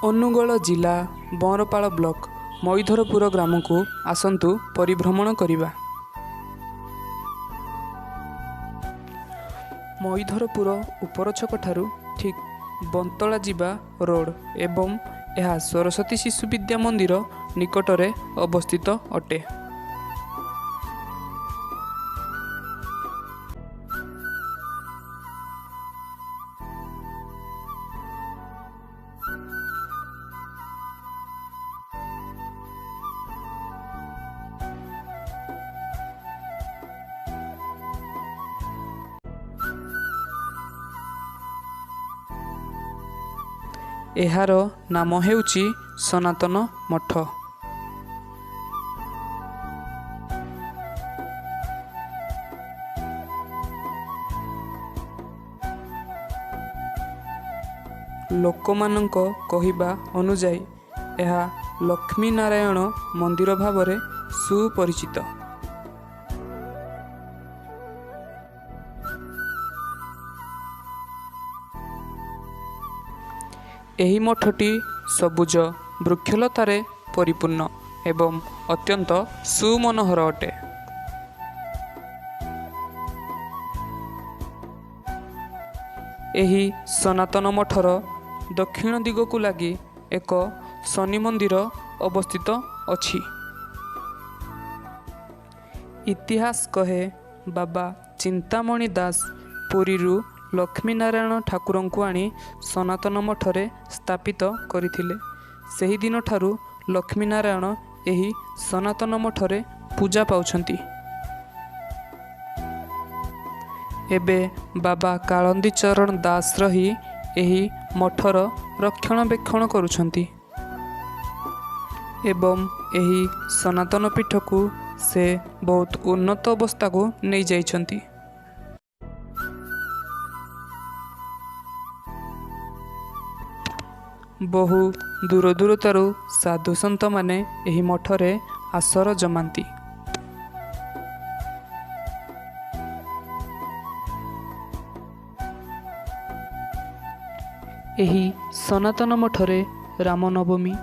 ଅନୁଗୋଳ ଜିଲ୍ଲା ବଅଁରପାଳ ବ୍ଲକ ମଇଧରପୁର ଗ୍ରାମକୁ ଆସନ୍ତୁ ପରିଭ୍ରମଣ କରିବା। ମଇଧରପୁର ଉପର ଛକଠାରୁ ଠିକ୍ ବନ୍ତଳା ଯିବା ରୋଡ଼ ଏବଂ ଏହା ସରସ୍ୱତୀ ଶିଶୁ ବିଦ୍ୟା ମନ୍ଦିର ନିକଟରେ ଅବସ୍ଥିତ ଅଟେ। ଏହାର ନାମ ହେଉଛି ସନାତନ ମଠ। ଲୋକମାନଙ୍କ କହିବା ଅନୁଯାୟୀ ଏହା ଲକ୍ଷ୍ମୀ ନାରାୟଣ ମନ୍ଦିର ଭାବରେ ସୁପରିଚିତ। ଏହି ମଠଟି ସବୁଜ ବୃକ୍ଷଲତାରେ ପରିପୂର୍ଣ୍ଣ ଏବଂ ଅତ୍ୟନ୍ତ ସୁମନୋହର ଅଟେ। ଏହି ସନାତନ ମଠର ଦକ୍ଷିଣ ଦିଗକୁ ଲାଗି ଏକ ଶନି ମନ୍ଦିର ଅବସ୍ଥିତ ଅଛି। ଇତିହାସ କହେ ବାବା ଚିନ୍ତାମଣି ଦାସ ପୁରୀରୁ ଲକ୍ଷ୍ମୀନାରାୟଣ ଠାକୁରଙ୍କୁ ଆଣି ସନାତନ ମଠରେ ସ୍ଥାପିତ କରିଥିଲେ। ସେହିଦିନଠାରୁ ଲକ୍ଷ୍ମୀନାରାୟଣ ଏହି ସନାତନ ମଠରେ ପୂଜା ପାଉଛନ୍ତି। ଏବେ ବାବା କାଳନ୍ଦୀ ଚରଣ ଦାସ ରହି ଏହି ମଠର ରକ୍ଷଣାବେକ୍ଷଣ କରୁଛନ୍ତି ଏବଂ ଏହି ସନାତନ ପୀଠକୁ ସେ ବହୁତ ଉନ୍ନତ ଅବସ୍ଥାକୁ ନେଇଯାଇଛନ୍ତି। ବହୁ ଦୂର ଦୂରତାରୁ ସାଧୁସନ୍ଥମାନେ ଏହି ମଠରେ ଆସର ଜମାନ୍ତି। ଏହି ସନାତନ ମଠରେ ରାମନବମୀ,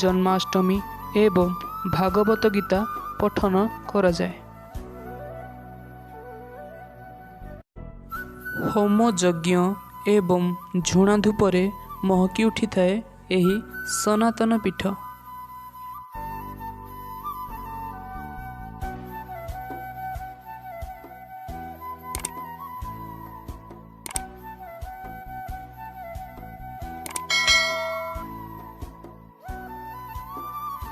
ଜନ୍ମାଷ୍ଟମୀ ଏବଂ ଭାଗବତ ଗୀତା ପଠନ କରାଯାଏ। ହୋମ ଯଜ୍ଞ ଏବଂ ଝୁଣା ଧୂପରେ ମହକି ଉଠିଥାଏ ଏହି ସନାତନ ପୀଠ।